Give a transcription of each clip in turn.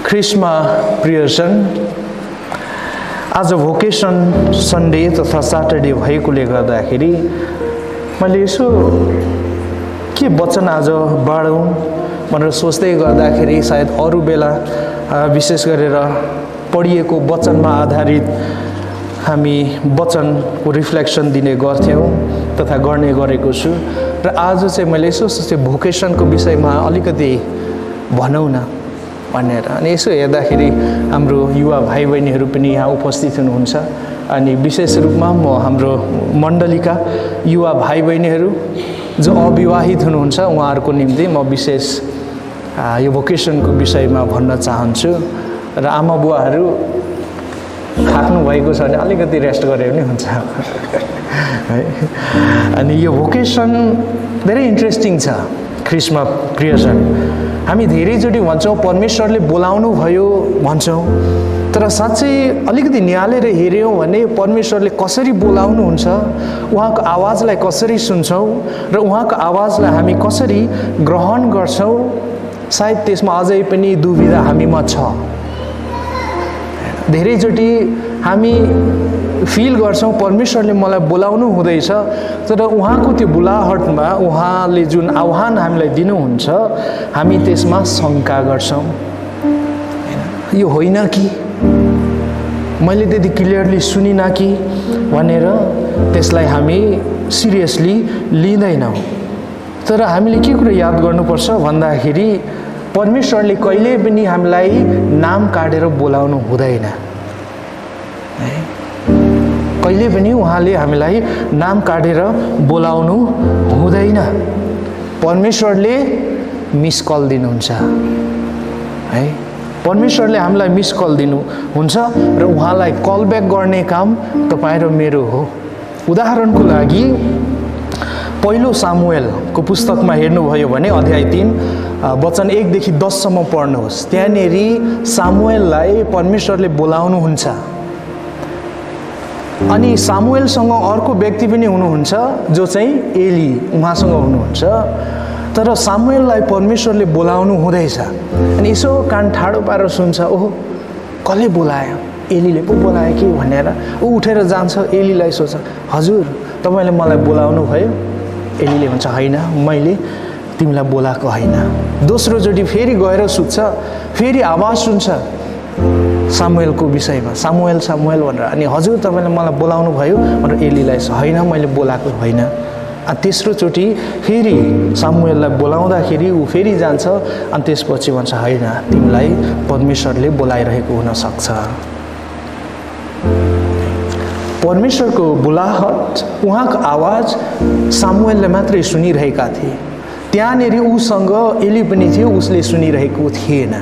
ख्रिस्टमा प्रियजन, आज भोकेसन सन्डे तथा सैटरडे भएकोले गर्दाखेरि मैले यसो के वचन आज बाँडौँ भनेर सोच्दै गर्दाखेरि सायद अरू बेला विशेष गरेर पढिएको वचनमा आधारित हामी वचनको रिफ्लेक्सन दिने गर्थ्यौँ तथा गर्ने गरेको छु। र आज चाहिँ मैले यसो सोचेँ भोकेसनको विषयमा अलिकति भनौँ न भनेर। अनि यसो हेर्दाखेरि हाम्रो युवा भाइ बहिनीहरू पनि यहाँ उपस्थित हुनुहुन्छ। अनि विशेष रूपमा म हाम्रो मण्डलीका युवा भाइ बहिनीहरू जो अविवाहित हुनुहुन्छ उहाँहरूको निम्ति म विशेष यो भोकेसनको विषयमा भन्न चाहन्छु। र आमा बुवाहरू थाक्नु भएको छ भने अलिकति रेस्ट गरे पनि हुन्छ है। अनि यो भोकेसन धेरै इन्ट्रेस्टिङ छ। ख्रिस्टमा प्रियजन, हामी धेरैचोटि भन्छौँ परमेश्वरले बोलाउनु भयो भन्छौँ, तर साँच्चै अलिकति निहालेर हेऱ्यौँ भने परमेश्वरले कसरी बोलाउनुहुन्छ, उहाँको आवाजलाई कसरी सुन्छौँ र उहाँको आवाजलाई हामी कसरी ग्रहण गर्छौँ, सायद त्यसमा अझै पनि दुविधा हामीमा छ। धेरैचोटि हामी फिल गर्छौँ परमेश्वरले मलाई बोलाउनु हुँदैछ, तर उहाँको त्यो बोलाहटमा उहाँले जुन आह्वान हामीलाई दिनुहुन्छ हामी त्यसमा शङ्का गर्छौँ। यो होइन कि, मैले त्यति क्लियरली सुनिनँ कि भनेर त्यसलाई हामी सिरियसली लिँदैनौँ। तर हामीले के कुरा याद गर्नुपर्छ भन्दाखेरि परमेश्वरले कहिले पनि हामीलाई नाम काटेर बोलाउनु हुँदैन। कहिले पनि उहाँले हामीलाई नाम काटेर बोलाउनु हुँदैन। परमेश्वरले मिस कल दिनुहुन्छ है। परमेश्वरले हामीलाई मिस कल दिनुहुन्छ र उहाँलाई कल ब्याक गर्ने काम तपाईँ र मेरो हो। उदाहरणको लागि पहिलो सामुएलको पुस्तकमा हेर्नुभयो भने अध्याय 3 वचन 1 देखि 10 सम्म पढ्नुहोस्। त्यहाँनेरि सामुएललाई परमेश्वरले बोलाउनुहुन्छ। अनि सामुएलसँग अर्को व्यक्ति पनि हुनुहुन्छ जो चाहिँ एली, उहाँसँग हुनुहुन्छ। तर सामुएललाई परमेश्वरले बोलाउनु हुँदैछ। अनि यसो कान ठाडो पारेर सुन्छ, ओहो कसले बोलायो, एलीले पो बोलायो कि भनेर ऊ उठेर जान्छ। एलीलाई सोच्छ, हजुर तपाईँले मलाई बोलाउनु भयो? एलीले भन्छ, होइन, मैले तिमीलाई बोलाएको होइन। दोस्रोचोटि फेरि गएर सुत्छ, फेरि आवाज सुन्छ सामुएलको विषयमा, सामुएल सामुएल भनेर। अनि हजुर तपाईँले मलाई बोलाउनु भयो भनेर एलीलाई, होइन मैले बोलाएको होइन। तेस्रोचोटि फेरि सामुएललाई बोलाउँदाखेरि ऊ फेरि जान्छ। अनि त्यसपछि भन्छ, होइन तिमीलाई परमेश्वरले बोलाइरहेको हुनसक्छ। परमेश्वरको बोलाहट, उहाँको आवाज सामुएलले मात्रै सुनिरहेका थिए। त्यहाँनेरि उसँग एली पनि थियो, उसले सुनिरहेको थिएन।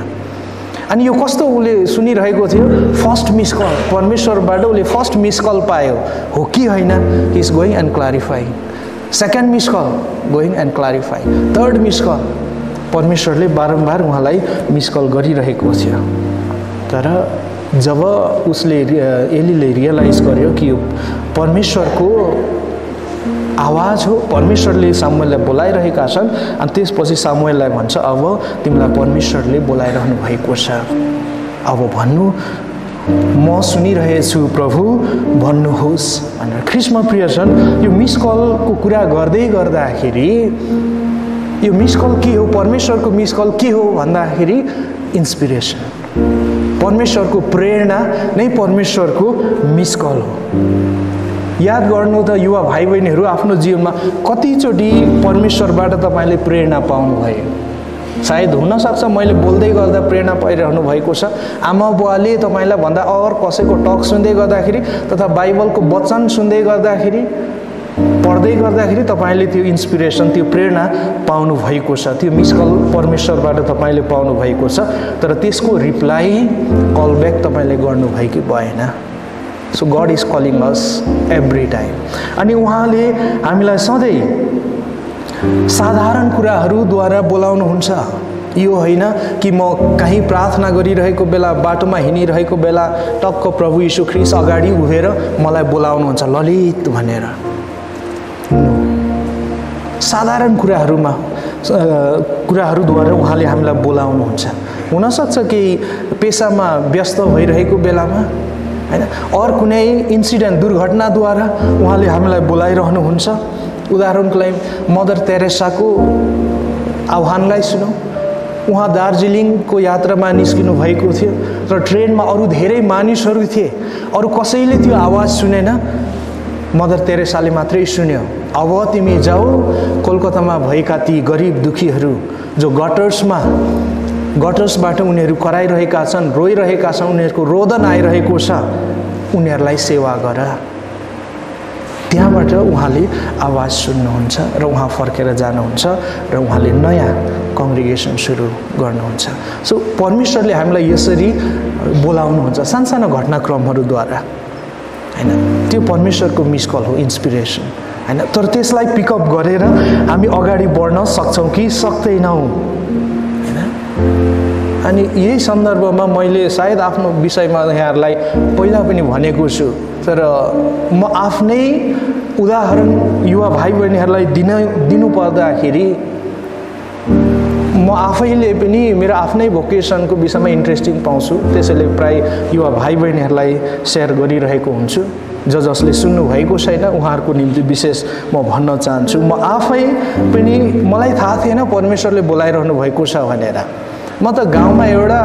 अनि यो कस्तो उसले सुनिरहेको थियो? फर्स्ट मिस कल, परमेश्वरबाट उसले फर्स्ट मिस कल पायो हो कि होइन, he is going and clarifying. Second miss call, going and clarifying. Third miss call, परमेश्वरले बारम्बार उहाँलाई मिस कल गरिरहेको थियो। तर जब उसले एलीले रियलाइज गर्यो कि यो परमेश्वरको आवाज हो, परमेश्वरले सामुएललाई बोलाइरहेका छन्, अनि त्यसपछि सामुएललाई भन्छ, अब तिमीलाई परमेश्वरले बोलाइरहनु भएको छ, अब भन्नु, म सुनिरहेछु प्रभु, भन्नुहोस् भनेर। ख्रिस्टमा प्रियजन, यो मिस कलको कुरा गर्दै गर्दाखेरि यो मिस कल के हो? परमेश्वरको मिस कल के हो भन्दाखेरि इन्सपिरेसन, परमेश्वरको प्रेरणा नै परमेश्वरको मिस कल हो। याद गर्नु त युवा भाइ बहिनीहरू, आफ्नो जीवनमा कतिचोटि परमेश्वरबाट तपाईँले प्रेरणा पाउनुभयो? सायद हुनसक्छ मैले बोल्दै गर्दा प्रेरणा पाइरहनु भएको छ। आमा बुवाले तपाईँलाई भन्दा अरू कसैको टक सुन्दै गर्दाखेरि तथा बाइबलको वचन सुन्दै गर्दाखेरि, पढ्दै गर्दाखेरि तपाईँले त्यो इन्सपिरेसन, त्यो प्रेरणा पाउनु भएको छ। त्यो मिस कल परमेश्वरबाट तपाईँले पाउनु भएको छ। तर त्यसको रिप्लाई, कल ब्याक तपाईँले गर्नुभयो कि भएन? So God is calling us every time. अनि उहाँले हामीलाई सधैँ साधारण कुराहरूद्वारा बोलाउनुहुन्छ। यो होइन कि म कहीँ प्रार्थना गरिरहेको बेला, बाटोमा हिँडिरहेको बेला टक्क प्रभु यीशु ख्रिस्ट अगाडि उभिएर मलाई बोलाउनुहुन्छ ललित भनेर। साधारण कुराहरूद्वारा उहाँले हामीलाई बोलाउनुहुन्छ। हुनसक्छ केही पेसामा व्यस्त भइरहेको बेलामा हैन अर कुनै इन्सिडेन्ट दुर्घटनाद्वारा उहाँले हामीलाई बोलाइरहनुहुन्छ। उदाहरणको लागि मदर तेरेसाको आह्वानलाई सुनौँ। उहाँ दार्जिलिङको यात्रामा निस्किनु भएको थियो र ट्रेनमा अरू धेरै मानिसहरू थिए, अरू कसैले त्यो आवाज सुनेन, मदर तेरेसाले मात्रै सुन्यो। अब तिमी जाऊ कोलकातामा भएका ती गरिब दुखीहरू जो गटर्सबाट उनीहरू कराइरहेका छन्, रोइरहेका छन्, उनीहरूको रोदन आइरहेको छ, उनीहरूलाई सेवा गर। त्यहाँबाट उहाँले आवाज सुन्नुहुन्छ र उहाँ फर्केर जानुहुन्छ र उहाँले नयाँ कङ्ग्रिगेसन सुरु गर्नुहुन्छ। सो परमेश्वरले हामीलाई यसरी बोलाउनुहुन्छ सानसानो घटनाक्रमहरूद्वारा हैन। त्यो परमेश्वरको मिस कल हो, इन्स्पिरेसन हैन। तर त्यसलाई पिकअप गरेर हामी अगाडि बढ्न सक्छौँ कि सक्दैनौँ हैन। अनि यही सन्दर्भमा मैले सायद आफ्नो विषयमा यहाँहरूलाई पहिला पनि भनेको छु, तर म आफ्नै उदाहरण युवा भाइ बहिनीहरूलाई दिनु पर्दाखेरि म आफैले पनि मेरो आफ्नै भोकेसनको विषयमा इन्ट्रेस्टिङ पाउँछु। त्यसैले प्राय युवा भाइ बहिनीहरूलाई सेयर गरिरहेको हुन्छु। जसले सुन्नुभएको छैन उहाँहरूको निम्ति विशेष म भन्न चाहन्छु। म आफै पनि मलाई थाहा थिएन परमेश्वरले बोलाइरहनु भएको छ भनेर। म त गाउँमा एउटा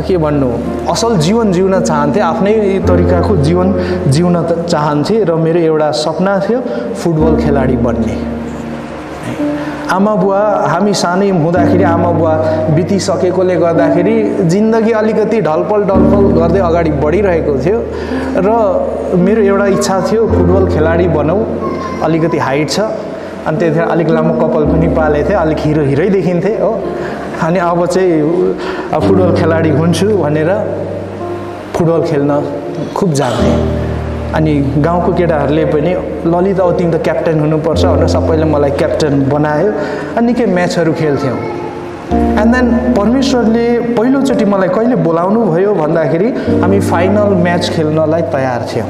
के भन्नु असल जीवन जिउन चाहन्थेँ, आफ्नै तरिकाको जीवन जिउन चाहन्थेँ र मेरो एउटा सपना थियो फुटबल खेलाडी बन्ने। आमा बुवा हामी सानै हुँदाखेरि आमा बुवा बितिसकेकोले गर्दाखेरि जिन्दगी अलिकति ढलपल गर्दै अगाडि बढिरहेको थियो र मेरो एउटा इच्छा थियो फुटबल खेलाडी बनौँ। अलिकति हाइट छ अनि त्यतिखेर अलिक लामो कपाल पनि पालेको थिएँ, अलिक हिरै देखिन्थेँ हो। अनि अब चाहिँ फुटबल खेलाडी हुन्छु भनेर फुटबल खेल्न खुब जान्थेँ। अनि गाउँको केटाहरूले पनि ललित अब तिमी त क्याप्टेन हुनुपर्छ भनेर सबैले मलाई क्याप्टेन बनायो। अनि निकै म्याचहरू खेल्थ्यौँ। एन्ड देन परमेश्वरले पहिलोचोटि मलाई कहिले बोलाउनु भयो भन्दाखेरि हामी फाइनल म्याच खेल्नलाई तयार थियौँ।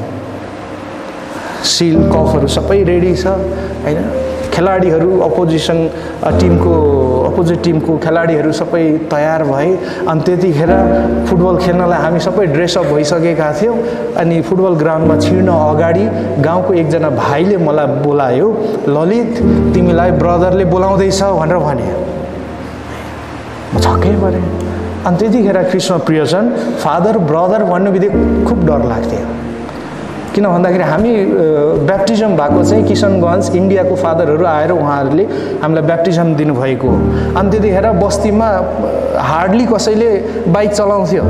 सिल कपहरू सबै रेडी छ हैन। खेलाडीहरू अपोजिट टिमको खेलाडीहरू सबै तयार भए। अनि त्यतिखेर फुटबल खेल्नलाई हामी सबै ड्रेसअप भइसकेका थियौँ। अनि फुटबल ग्राउन्डमा छिर्न अगाडि गाउँको एकजना भाइले मलाई बोलायो, ललित तिमीलाई ब्रदरले बोलाउँदैछ भनेर भने। म छक्कै परेँ। अनि त्यतिखेर कृष्ण प्रियजन फादर ब्रदर भन्नु बित्तिकै खुब डर लाग्थ्यो। किन भन्दाखेरि हामी ब्याप्टिजम भएको चाहिँ किशनगञ्ज इन्डियाको फादरहरू आएर उहाँहरूले हामीलाई ब्याप्टिजम दिनुभएको हो। अनि त्यतिखेर बस्तीमा हार्डली कसैले बाइक चलाउँथ्यो।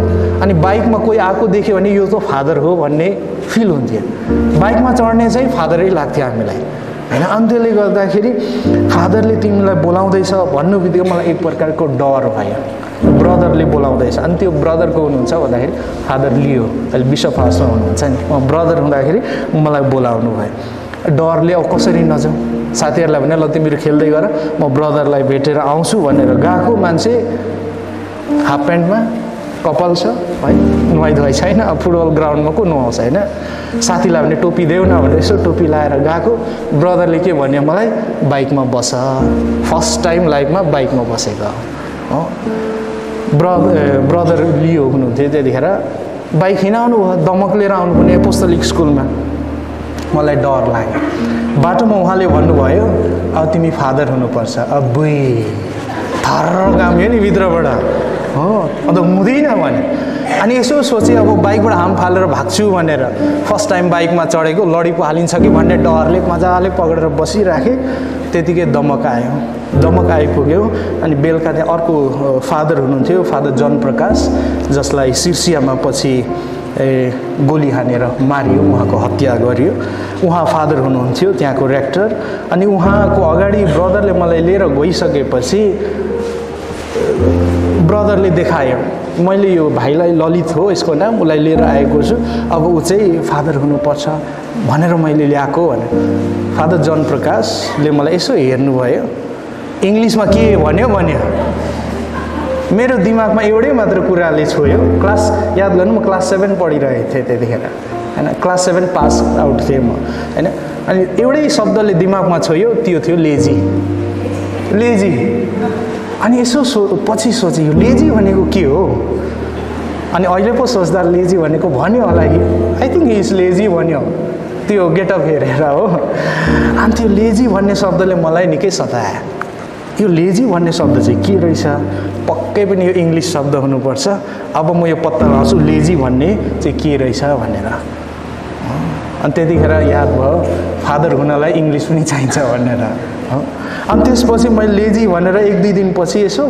अनि बाइकमा कोही आएको देख्यो भने यो त फादर हो भन्ने फिल हुन्थ्यो। बाइकमा चढ्ने चाहिँ फादरै लाग्थ्यो हामीलाई हैन। अनि त्यसले गर्दाखेरि फादरले तिमीलाई बोलाउँदैछ भन्नु बित्तिकै मलाई एक प्रकारको डर भयो। ब्रदरले बोलाउँदैछ। अनि त्यो ब्रदर को हुनुहुन्छ भन्दाखेरि फादर लियो, अहिले बिशप हाउसमा हुनुहुन्छ नि। म ब्रदर हुँदाखेरि मलाई बोलाउनु भयो। डरले अब कसरी नजाउँ, साथीहरूलाई भने ल तिमीहरू खेल्दै गर म ब्रदरलाई भेटेर आउँछु भनेर गएको। मान्छे हाफ प्यान्टमा कपाल छ है, नुहाइ धुवाइ छैन। अब फुटबल ग्राउन्डमा को नुहाउँछ होइन। साथीलाई भने टोपी देऊ न भनेर यसो टोपी लाएर गएको। ब्रदरले के भन्यो मलाई, बाइकमा बस। फर्स्ट टाइम लाइफमा बाइकमा बसेको हो। ब्रदर लियो हुनुहुन्थ्यो त्यतिखेर। बाइक हिँडाउनु भयो, दमक लिएर आउनुपर्ने एपोस्टोलिक स्कुलमा। मलाई डर लाग्यो। बाटोमा उहाँले भन्नुभयो अब तिमी फादर हुनुपर्छ। अब बुई थर काम थियो नि भित्रबाट हो। अन्त हुँदैन भने अनि यसो सोचेँ अब बाइकबाट हाम फालेर भाग्छु भनेर। फर्स्ट टाइम बाइकमा चढेको, लडी पो हालिन्छ कि भन्ने डरले मजाले पक्रेर बसिराखेँ। त्यतिकै दमक आयो। दमक आइपुग्यो। अनि बेलुका त्यहाँ अर्को फादर हुनुहुन्थ्यो, फादर जन प्रकाश, जसलाई सिर्सियामा पछि गोली हानेर मारियो, उहाँको हत्या गरियो। उहाँ फादर हुनुहुन्थ्यो त्यहाँको रेक्टर। अनि उहाँको अगाडि ब्रदरले मलाई लिएर गइसकेपछि ब्रदरले देखायो मैले यो भाइलाई ललित हो यसको नाम, उसलाई लिएर आएको छु, अब ऊ चाहिँ फादर हुनुपर्छ भनेर मैले ल्याएको भने। फादर जन प्रकाशले मलाई यसो हेर्नुभयो, इङ्ग्लिसमा के भन्यो मेरो दिमागमा एउटै मात्र कुराले छोयो। क्लास याद गर्नु, म क्लास 7 पढिरहेको थिएँ त्यतिखेर हैन। क्लास 7 पास आउट थिएँ म हैन। अनि एउटै शब्दले दिमागमा छोयो, त्यो थियो लेजी। लेजी अनि यसो पछि सोचेँ यो लेजी भनेको के हो? अनि अहिले पो सोच्दा लेजी भनेको भन्यो होला कि I think he is lazy भन्यो त्यो गेटअप हेरेर हो। अनि त्यो लेजी भन्ने शब्दले मलाई निकै सतायो। यो लेजी भन्ने शब्द चाहिँ के रहेछ? पक्कै पनि यो इङ्ग्लिस शब्द हुनुपर्छ। अब म यो पत्ता लगाउँछु लेजी भन्ने चाहिँ के रहेछ भनेर। अनि त्यतिखेर याद भयो फादर हुनलाई इङ्ग्लिस पनि चाहिन्छ भनेर। अनि त्यसपछि मैले लेजी भनेर 1-2 दिनपछि यसो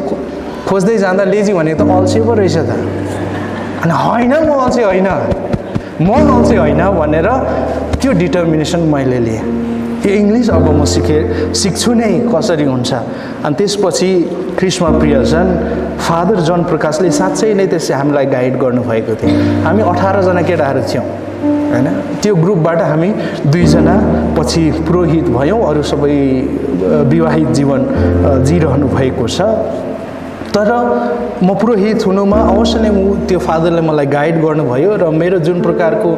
खोज्दै जाँदा लेजी भनेको त अल्छे पो रहेछ त। अनि होइन म अल्छे होइन, म अल्छे होइन भनेर त्यो डिटर्मिनेसन मैले लिएँ। यो इङ्ग्लिस अब म सिक्छु नै कसरी हुन्छ। अनि त्यसपछि क्रिस्मा प्रियजन फादर जन प्रकाशले साँच्चै नै त्यसै हामीलाई गाइड गर्नुभएको थियो। हामी 18 जना केटाहरू थियौँ हैन। त्यो ग्रुपबाट हामी 2 जना पछि पुरोहित भयौँ, अरू सबै विवाहित जीवन जिरहनु भएको छ। तर म पुरोहित हुनुमा अवश्य नै त्यो फादरले मलाई गाइड गर्नुभयो र मेरो जुन प्रकारको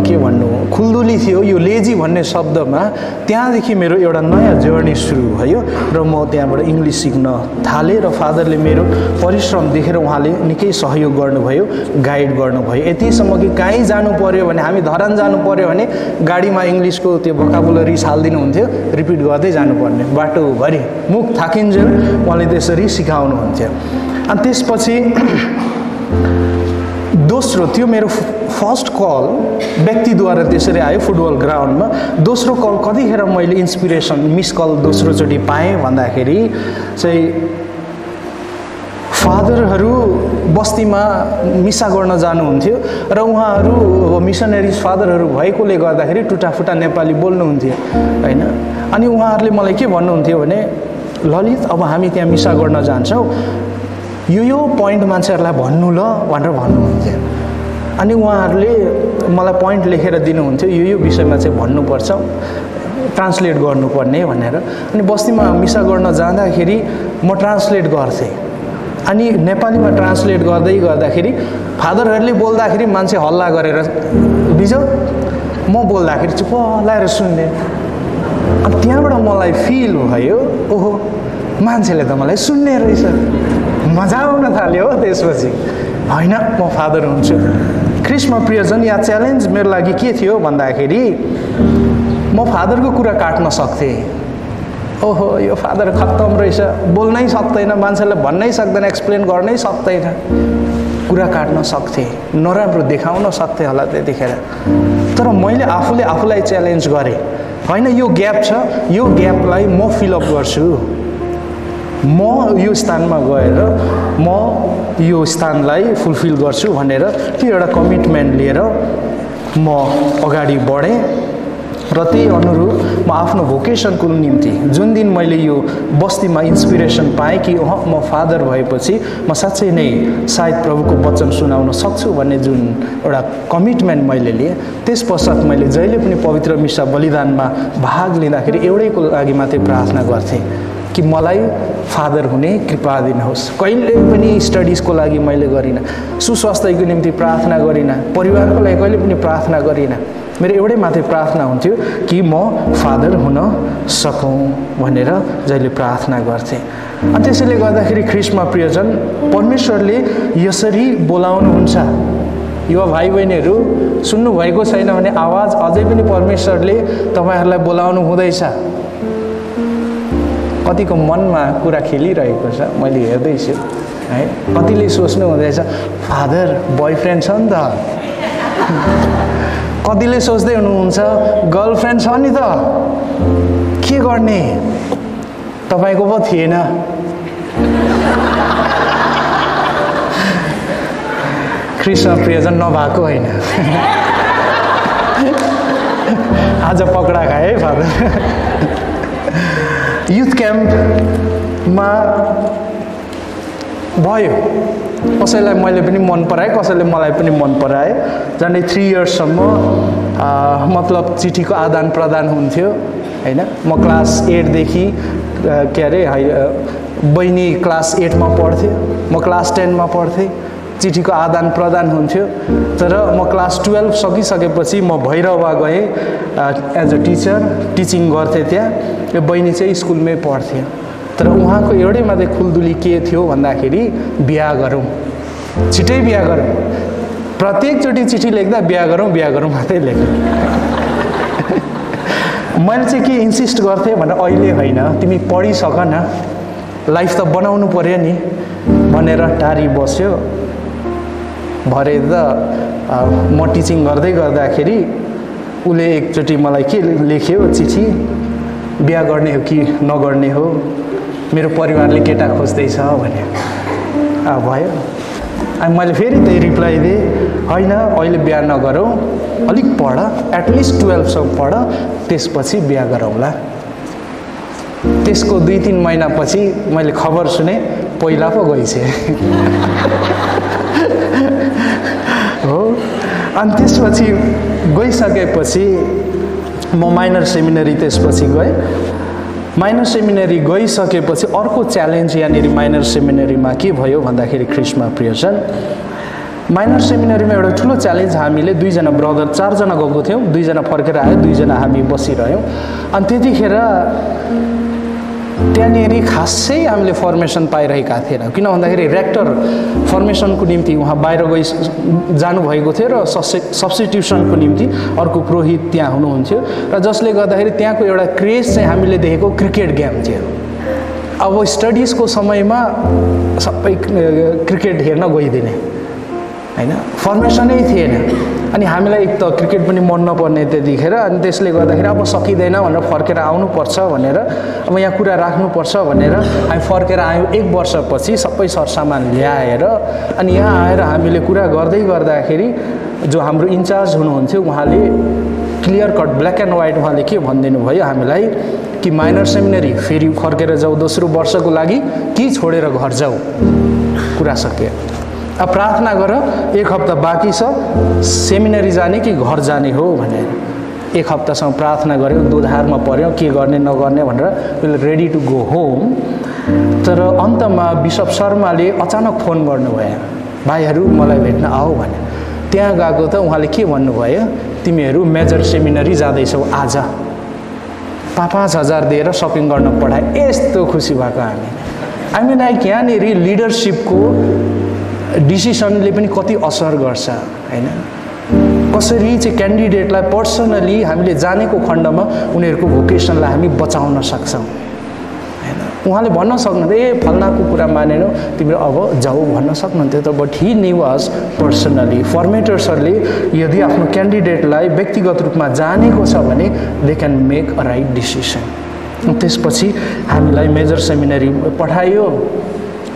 के भन्नु खुल्दुली थियो यो लेजी भन्ने शब्दमा, त्यहाँदेखि मेरो एउटा नयाँ जर्नी सुरु भयो र म त्यहाँबाट इङ्ग्लिस सिक्न थालेँ। र फादरले मेरो परिश्रम देखेर उहाँले निकै सहयोग गर्नुभयो, गाइड गर्नुभयो। यतिसम्म कि कहीँ जानु पर्यो भने, हामी धरान जानु पर्यो भने गाडीमा इङ्ग्लिसको त्यो भोकाबुलरी हालिदिनुहुन्थ्यो, रिपिट गर्दै जानुपर्ने बाटोभरि, मुख थाकिन्जेल उहाँले त्यसरी सिकाउनुहुन्थ्यो। अनि त्यसपछि दोस्रो, त्यो मेरो फर्स्ट कल व्यक्तिद्वारा त्यसरी आयो फुटबल ग्राउन्डमा। दोस्रो कल कतिखेर मैले इन्सपिरेसन मिस कल दोस्रोचोटि पाएँ भन्दाखेरि चाहिँ फादरहरू बस्तीमा मिसा गर्न जानुहुन्थ्यो र उहाँहरू मिसनरिज फादरहरू भएकोले गर्दाखेरि टुटाफुटा नेपाली बोल्नुहुन्थ्यो होइन। अनि उहाँहरूले मलाई के भन्नुहुन्थ्यो भने, ललित अब हामी त्यहाँ मिसा गर्न जान्छौँ, यो पोइन्ट मान्छेहरूलाई भन्नु ल भनेर भन्नुहुन्थ्यो। अनि उहाँहरूले मलाई पोइन्ट लेखेर दिनुहुन्थ्यो, यो विषयमा चाहिँ भन्नुपर्छ, ट्रान्सलेट गर्नुपर्ने भनेर। अनि बस्तीमा मिसा गर्न जाँदाखेरि म ट्रान्सलेट गर्थेँ। अनि नेपालीमा ट्रान्सलेट गर्दाखेरि फादरहरूले बोल्दाखेरि मान्छे हल्ला गरेर बिजो, म बोल्दाखेरि चुप लाएर सुन्ने। अनि त्यहाँबाट मलाई फिल भयो, ओहो मान्छेले त मलाई सुन्ने रहेछ, मजा आउन थाल्यो हो। त्यसपछि होइन म फादर हुन्छु। क्रिस्मा प्रियजन या च्यालेन्ज मेरो लागि के थियो भन्दाखेरि म फादरको कुरा काट्न सक्थेँ। ओहो यो फादर खत्तम रहेछ, बोल्नै सक्दैन, मान्छेलाई भन्नै सक्दैन, एक्सप्लेन गर्नै सक्दैन, कुरा काट्न सक्थेँ, नराम्रो देखाउन सक्थेँ होला त्यतिखेर। तर मैले आफूलाई च्यालेन्ज गरेँ, होइन यो ग्याप छ, यो ग्यापलाई म फिलअप गर्छु, म यो स्थानमा गएर म यो स्थानलाई फुलफिल गर्छु भनेर त्यो एउटा कमिटमेन्ट लिएर म अगाडि बढेँ। र त्यही अनुरूप म आफ्नो भोकेसनको निम्ति जुन दिन मैले यो बस्तीमा इन्सपिरेसन पाएँ कि म फादर भएपछि म साँच्चै नै सायद प्रभुको वचन सुनाउन सक्छु भन्ने जुन एउटा कमिटमेन्ट मैले लिएँ, त्यस पश्चात मैले जहिले पनि पवित्र मिसा बलिदानमा भाग लिँदाखेरि एउटैको लागि मात्रै प्रार्थना गर्थेँ कि मलाई फादर हुने कृपा दिनुहोस्। कहिले पनि स्टडिजको लागि मैले गरिनँ, सुस्वास्थ्यको निम्ति प्रार्थना गरिनँ, परिवारको लागि कहिले पनि प्रार्थना गरिनँ। मेरो एउटै मात्रै प्रार्थना हुन्थ्यो कि म फादर हुन सकौँ भनेर जहिले प्रार्थना गर्थेँ। अनि त्यसैले गर्दाखेरि क्रिस्मा प्रियजन परमेश्वरले यसरी बोलाउनुहुन्छ। युवा भाइ बहिनीहरू सुन्नुभएको छैन भने आवाज अझै पनि परमेश्वरले तपाईँहरूलाई बोलाउनु हुँदैछ। कतिको मनमा कुरा खेलिरहेको छ, मैले हेर्दैछु है। कतिले सोच्नु हुँदैछ फादर बोयफ्रेन्ड छ नि त, कतिले सोच्दै हुनुहुन्छ गर्लफ्रेन्ड छ नि त, के गर्ने, तपाईँको पो थिएन। क्रिस्मा प्रियजन नभएको होइन, आज पक्रा खाए फादर। युथ क्याम्पमा भयो, कसैलाई मैले पनि मन पराएँ, कसैले मलाई पनि मन पराए। झन्डै 3 इयर्ससम्म मतलब चिठीको आदान प्रदान हुन्थ्यो होइन। म क्लास 8देखि के अरे बहिनी क्लास 8मा पढ्थ्यो, म क्लास 10मा पढ्थेँ, चिठीको आदान प्रदान हुन्थ्यो। तर म क्लास 12 सकिसकेपछि म भैरवा गएँ एज अ टिचर, टिचिङ गर्थेँ त्यहाँ। यो बहिनी चाहिँ स्कुलमै पढ्थ्यो तर उहाँको एउटै मात्रै खुल्दुली के थियो भन्दाखेरि बिहा गरौँ, छिटै बिहा गरौँ। प्रत्येकचोटि चिठी लेख्दा बिहा गरौँ मात्रै लेख्नु। मैले चाहिँ के इन्सिस्ट गर्थेँ भनेर अहिले होइन, तिमी पढिसक न, लाइफ त बनाउनु पर्यो नि भनेर टारी बस्यो। भरे त म टिचिङ गर्दै गर्दाखेरि उसले एकचोटि मलाई के लेख्यो चिठी, बिहा गर्ने हो कि नगर्ने हो, मेरो परिवारले केटा खोज्दैछ भने। भयो। अनि मैले फेरि त्यही रिप्लाई दिएँ, होइन अहिले बिहा नगरौँ, अलिक पढ, एटलिस्ट 12सम्म पढ, त्यसपछि बिहा गरौँला। त्यसको 2-3 महिनापछि मैले खबर सुने, पहिला पो गइछे। हो। अनि त्यसपछि गइसकेपछि म माइनर सेमिनरी त्यसपछि गएँ। माइनर सेमिनरी गइसकेपछि अर्को च्यालेन्ज यहाँनिर माइनर सेमिनरीमा के भयो भन्दाखेरि ख्रिस्टमा प्रियजन, माइनर सेमिनरीमा एउटा ठुलो च्यालेन्ज, हामीले 2 जना ब्रदर 4 जना गएको थियौँ, 2 जना फर्केर आयो, 2 जना हामी बसिरह्यौँ। अनि त्यतिखेर त्यहाँनिर खासै हामीले फर्मेसन पाइरहेका थिएनौँ, किन भन्दाखेरि रेक्टर फर्मेसनको निम्ति उहाँ बाहिर जानुभएको थियो र सब्स्टिट्युसनको निम्ति अर्को पुरोहित त्यहाँ हुनुहुन्थ्यो, र जसले गर्दाखेरि त्यहाँको एउटा क्रेज चाहिँ हामीले देखेको क्रिकेट गेम थियो। अब स्टडिजको समयमा सबै क्रिकेट हेर्न गइदिने हैन, फर्मेसनै थिएन। अनि हामीलाई एक त क्रिकेट पनि मन नपर्ने त्यतिखेर, अनि त्यसले गर्दाखेरि अब सकिँदैन भनेर फर्केर आउनुपर्छ भनेर, अब यहाँ कुरा राख्नुपर्छ भनेर हामी फर्केर आयौँ। 1 वर्षपछि सबै सरसामान ल्याएर अनि यहाँ आएर हामीले कुरा गर्दै गर्दाखेरि जो हाम्रो इन्चार्ज हुनुहुन्थ्यो उहाँले clear cut black and white उहाँले के भनिदिनु भयो हामीलाई कि माइनर सेमिनरी फेरि फर्केर जाऊ दोस्रो वर्षको लागि कि छोडेर घर जाऊ, कुरा सकियो। अब प्रार्थना गर, 1 हप्ता बाँकी छ, सेमिनरी जाने कि घर जाने हो भनेर 1 हप्तासम्म प्रार्थना गऱ्यौँ, दोधारमा पऱ्यौँ के गर्ने नगर्ने भनेर, will ready to go home. तर अन्तमा बिशप शर्माले अचानक फोन गर्नुभयो, भाइहरू मलाई भेट्न आऊ भने। त्यहाँ गएको त उहाँले के भन्नुभयो, तिमीहरू मेजर सेमिनरी जाँदैछौ आज, 5,000 दिएर सपिङ गर्न पठाए। यस्तो खुसी भएको हामीलाई यहाँनिर लिडरसिपको डिसिसनले पनि कति असर गर्छ हैन, कसरी चाहिँ क्यान्डिडेटलाई पर्सनली हामीले जानेको खण्डमा उनीहरूको भोकेसनलाई हामी बचाउन सक्छौँ हैन। उहाँले भन्न सक्नुहुन्थ्यो ए फल्नाको कुरा मानेनौ तिम्रो अब जाऊ भन्न सक्नुहुन्थ्यो, तर but he knew us personally. फर्मेटर्सहरूले यदि आफ्नो क्यान्डिडेटलाई व्यक्तिगत रूपमा जानेको छ भने they can make a right decision. त्यसपछि हामीलाई मेजर सेमिनरी पठाइयो।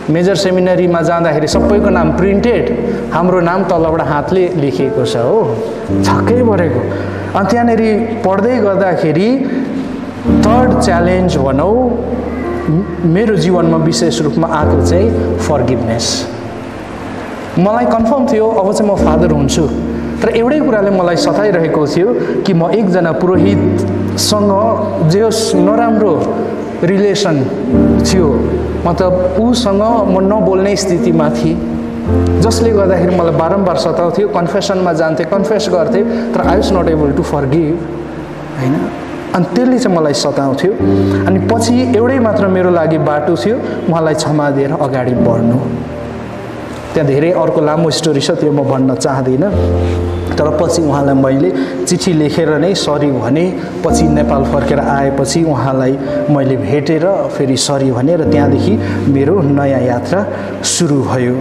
मेजर सेमिनरीमा जाँदाखेरि सबैको नाम प्रिन्टेड, हाम्रो नाम तलबाट हातले लेखिएको छ हो, छक्कै परेको। अनि त्यहाँनिर पढ्दै गर्दाखेरि 3rd च्यालेन्ज भनौँ मेरो जीवनमा विशेष रूपमा आएको चाहिँ फर्गिभनेस। मलाई कन्फर्म थियो अब चाहिँ म फादर हुन्छु, तर एउटै कुराले मलाई सताइरहेको थियो कि म एकजना पुरोहितसँग जो नराम्रो रिलेसन थियो, मतलब उसँग म नबोल्ने स्थितिमा थिएँ, जसले गर्दाखेरि मलाई बारम्बार सताउँथ्यो। कन्फेसनमा जान्थेँ, कन्फेस गर्थेँ, तर I was not able to forgive हैन। अनि त्यसले चाहिँ मलाई सताउँथ्यो। अनि पछि एउटै मात्र मेरो लागि बाटो थियो, उहाँलाई क्षमा दिएर अगाडि बढ्नु। त्यहाँ धेरै अर्को लामो स्टोरी छ, त्यो म भन्न चाहदिनँ। तर पछि उहाँलाई मैले चिठी लेखेर नै सरी भने, पछि नेपाल फर्केर आएपछि उहाँलाई मैले भेटेर फेरि सरी भने, र त्यहाँदेखि मेरो नयाँ यात्रा सुरु भयो।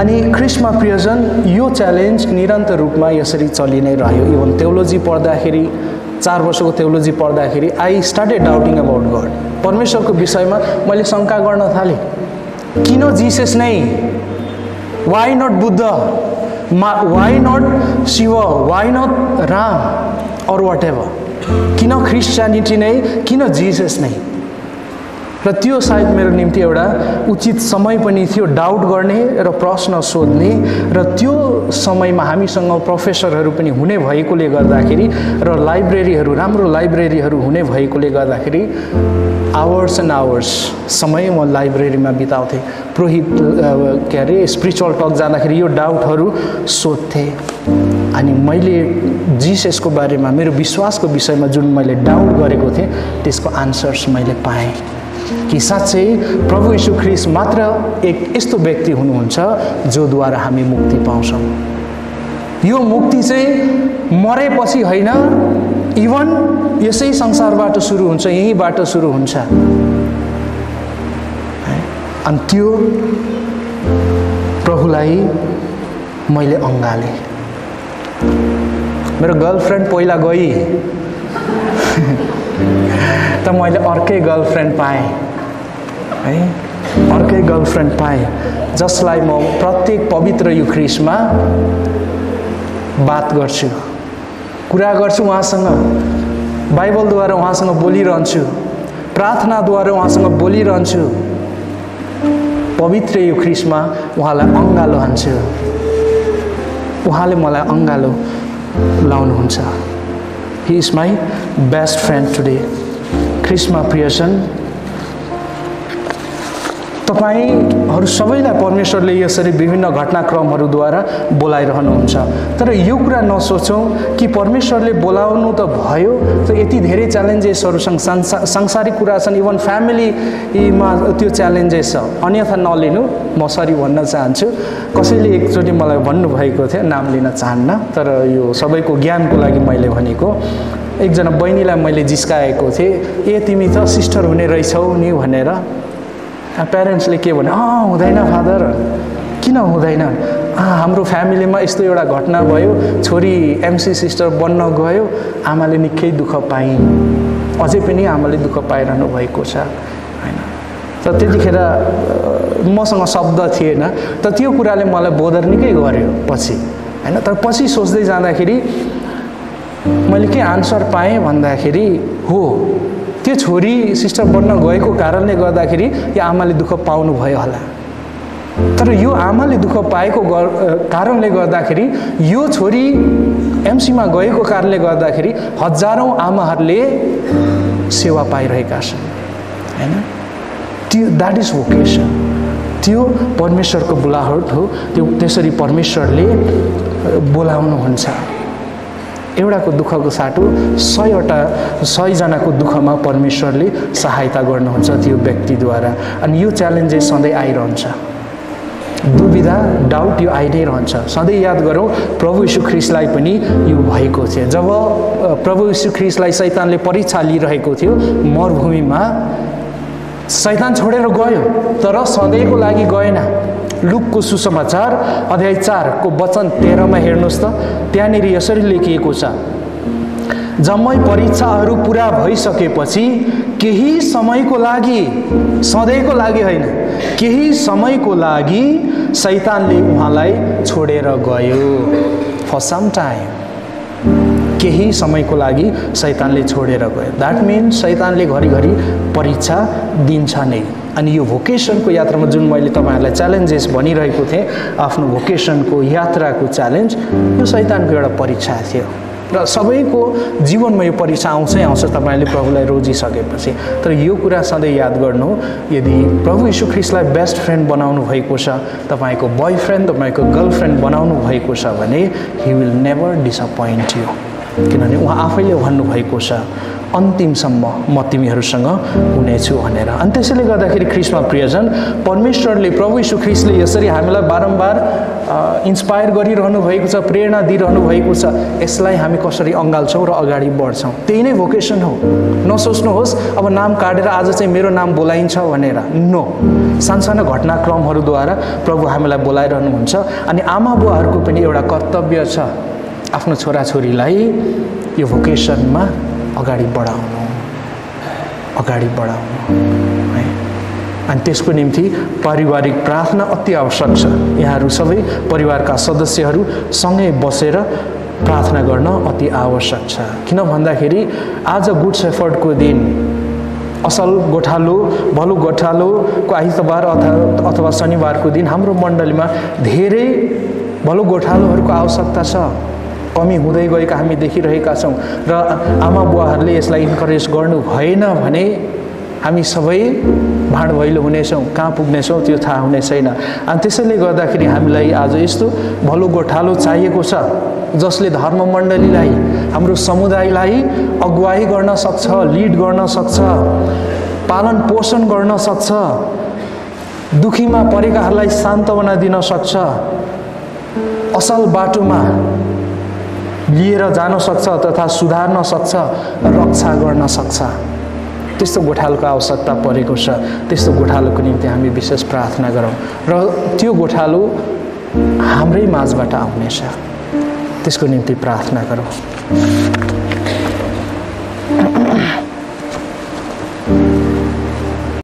अनि ख्रिस्टमा प्रियजन यो च्यालेन्ज निरन्तर रूपमा यसरी चलि नै रह्यो। इभन theology पढ्दाखेरि 4 वर्षको theology पढ्दाखेरि I started doubting about God. परमेश्वरको विषयमा मैले शङ्का गर्न थालेँ, किन जिसस नै, why not Buddha, why not Shiva, why not Ram और वाट एभर, किन क्रिस्चियनिटी नै, किन जिसस नै। र त्यो सायद मेरो निम्ति एउटा उचित समय पनि थियो डाउट गर्ने र प्रश्न सोध्ने, र त्यो समयमा हामीसँग प्रोफेसरहरू पनि हुने भएकोले गर्दाखेरि र लाइब्रेरीहरू, राम्रो लाइब्रेरीहरू हुने भएकोले गर्दाखेरि आवर्स एन्ड आवर्स समय म लाइब्रेरीमा बिताउँथेँ। पुरोहित के अरे स्पिरिचुअल टक जाँदाखेरि यो डाउटहरू सोध्थेँ। अनि मैले जिससको बारेमा, मेरो विश्वासको विषयमा जुन मैले डाउट गरेको थिएँ त्यसको आन्सर्स मैले पाएँ। कि साँच्चै प्रभु यीशु ख्रीष्ट मात्र एक यस्तो व्यक्ति हुनुहुन्छ जोद्वारा हामी मुक्ति पाउँछौँ। यो मुक्ति चाहिँ मरेपछि होइन, इभन यसै संसारबाट सुरु हुन्छ, यहीँबाट सुरु हुन्छ। अनि त्यो प्रभुलाई मैले अँगालेँ। मेरो गर्लफ्रेन्ड पहिला गई त मैले अर्कै गर्लफ्रेन्ड पाएँ है, अर्कै गर्लफ्रेन्ड पाएँ जसलाई म प्रत्येक पवित्र युख्रिस्टमा बात गर्छु, कुरा गर्छु, उहाँसँग बाइबलद्वारा उहाँसँग बोलिरहन्छु, प्रार्थनाद्वारा उहाँसँग बोलिरहन्छु, पवित्र युख्रिस्टमा उहाँलाई अँगालो हान्छु, उहाँले मलाई अँगालो लाउनुहुन्छ। He is my best friend today. ख्रिस्टमा प्रियजन, तपाईहरू सबैलाई परमेश्वरले यसरी विभिन्न घटनाक्रमहरूद्वारा बोलाइरहनुहुन्छ। तर यो कुरा नसोचौँ कि परमेश्वरले बोलाउनु त भयो, त यति धेरै च्यालेन्जेसहरूसँग सांसारिक कुरा छन्, इभन फ्यामिलीमा त्यो च्यालेन्जेस छ, अन्यथा नलिनु। म सरी भन्न चाहन्छु, कसैले एकचोटि मलाई भन्नुभएको थियो, नाम लिन चाहन्न, तर यो सबैको ज्ञानको लागि मैले भनेको। एकजना बहिनीलाई मैले जिस्काएको थिएँ, ए तिमी त सिस्टर हुने रहेछौ नि भनेर। प्यारेन्ट्सले के भने, हुँदैन फादर, किन हुँदैन, हाम्रो फ्यामिलीमा यस्तो एउटा घटना भयो, छोरी एमसी सिस्टर बन्न गयो, आमाले निकै दुःख पाइन्, अझै पनि आमाले दुःख पाइरहनु भएको छ होइन। त त्यतिखेर मसँग शब्द थिएन, त त्यो कुराले मलाई बोधर निकै गर्यो पछि होइन। तर पछि सोच्दै जाँदाखेरि मैले के आन्सर पाएँ भन्दाखेरि, हो त्यो छोरी सिस्टर बन्न गएको कारणले गर्दाखेरि यो आमाले दुःख पाउनु भयो होला, तर यो आमाले दुःख पाएको कारणले गर्दाखेरि यो छोरी एमसीमा गएको कारणले गर्दाखेरि हजारौँ आमाहरूले सेवा पाइरहेका छन् हैन। त्यो द्याट इज भोकेसन, त्यो परमेश्वरको बोलाहट हो। त्यो त्यसरी परमेश्वरले बोलाउनुहुन्छ। एउटाको दुःखको साटो 100जनाको दुःखमा परमेश्वरले सहायता गर्नुहुन्छ त्यो व्यक्तिद्वारा। अनि यो च्यालेन्जेस सधैँ आइरहन्छ, दुविधा डाउट यो आइ नै रहन्छ। सधैँ याद गरौँ प्रभु यीशु ख्रीष्टलाई पनि यो भएको थियो। जब प्रभु यीशु ख्रीष्टलाई शैतानले परीक्षा लिइरहेको थियो मरुभूमिमा, शैतान छोडेर गयो तर सधैँको लागि गएन। लुकको सुसमाचार अध्याय 4 को वचन 13 मा हेर्नुहोस् त, त्यहाँनिर यसरी लेखिएको छ, जम्मै परीक्षाहरू पुरा भइसकेपछि केही समयको लागि, सधैँको लागि होइन, केही समयको लागि शैतानले उहाँलाई छोडेर गयो। फर सम टाइम, केही समयको लागि शैतानले छोडेर गयो। द्याट मिन्स शैतानले घरिघरि परीक्षा दिन्छ नै। अनि यो भोकेसनको यात्रामा जुन मैले तपाईहरुलाई च्यालेन्जेस भनिरहेको थिएँ, आफ्नो भोकेसनको यात्राको च्यालेन्ज, यो शैतानको एउटा परीक्षा थियो र सबैको जीवनमा यो परीक्षा आउँछै आउँछ तपाईले प्रभुलाई रोजिसकेपछि। तर यो कुरा सधैँ याद गर्नु, यदि प्रभु यीशु ख्रीष्टलाई बेस्ट फ्रेन्ड बनाउनु भएको छ, तपाईको बॉयफ्रेन्ड, तपाईको गर्लफ्रेन्ड बनाउनु भएको छ भने he will never disappoint you, किनभने उहाँ आफैले भन्नुभएको छ अन्तिमसम्म म तिमीहरूसँग हुनेछु भनेर। अनि त्यसैले गर्दाखेरि ख्रीष्टमा प्रियजन, परमेश्वरले प्रभु यीशु ख्रीष्टले यसरी हामीलाई बारम्बार इन्स्पायर गरिरहनु भएको छ, प्रेरणा दिइरहनु भएको छ। यसलाई हामी कसरी अँगाल्छौँ र अगाडि बढ्छौँ, त्यही नै भोकेसन हो। नसोच्नुहोस् अब नाम काटेर आज चाहिँ मेरो नाम बोलाइन्छ भनेर, नो। सानसाना घटनाक्रमहरूद्वारा प्रभु हामीलाई बोलाइरहनुहुन्छ। अनि आमा बुवाहरूको पनि एउटा कर्तव्य छ आफ्नो छोराछोरीलाई यो भोकेसनमा अगाडि बढाउनु है। अनि त्यसको निम्ति पारिवारिक प्रार्थना अति आवश्यक छ। यहाँहरू सबै परिवारका सदस्यहरू सँगै बसेर प्रार्थना गर्न अति आवश्यक छ। किन भन्दाखेरि आज गुड शेफर्डको दिन, असल गोठालो, भलो गोठालोको आइतबार अथवा शनिबारको दिन हाम्रो मण्डलीमा धेरै भलो गोठालोहरूको आवश्यकता छ। कमी हुँदै गएका हामी देखिरहेका छौँ र आमा बुवाहरूले यसलाई इन्करेज गर्नु भएन भने हामी सबै भाँड भैलो हुनेछौँ, कहाँ पुग्नेछौँ त्यो थाहा हुने छैन। अनि त्यसैले गर्दाखेरि हामीलाई आज यस्तो भलो गोठालो चाहिएको छ जसले धर्म मण्डलीलाई, हाम्रो समुदायलाई अगुवाई गर्न सक्छ, लिड गर्न सक्छ। पालन पोषण गर्न सक्छ, दुखीमा परेकाहरूलाई सान्त्वना दिन सक्छ, असल बाटोमा लिएर जान सक्छ तथा सुधार्न सक्छ, रक्षा गर्न सक्छ। त्यस्तो गोठालोको आवश्यकता परेको छ। त्यस्तो गोठालोको निम्ति हामी विशेष प्रार्थना गरौँ र त्यो गोठालो हाम्रै माझबाट आउनेछ। त्यसको निम्ति प्रार्थना गरौँ।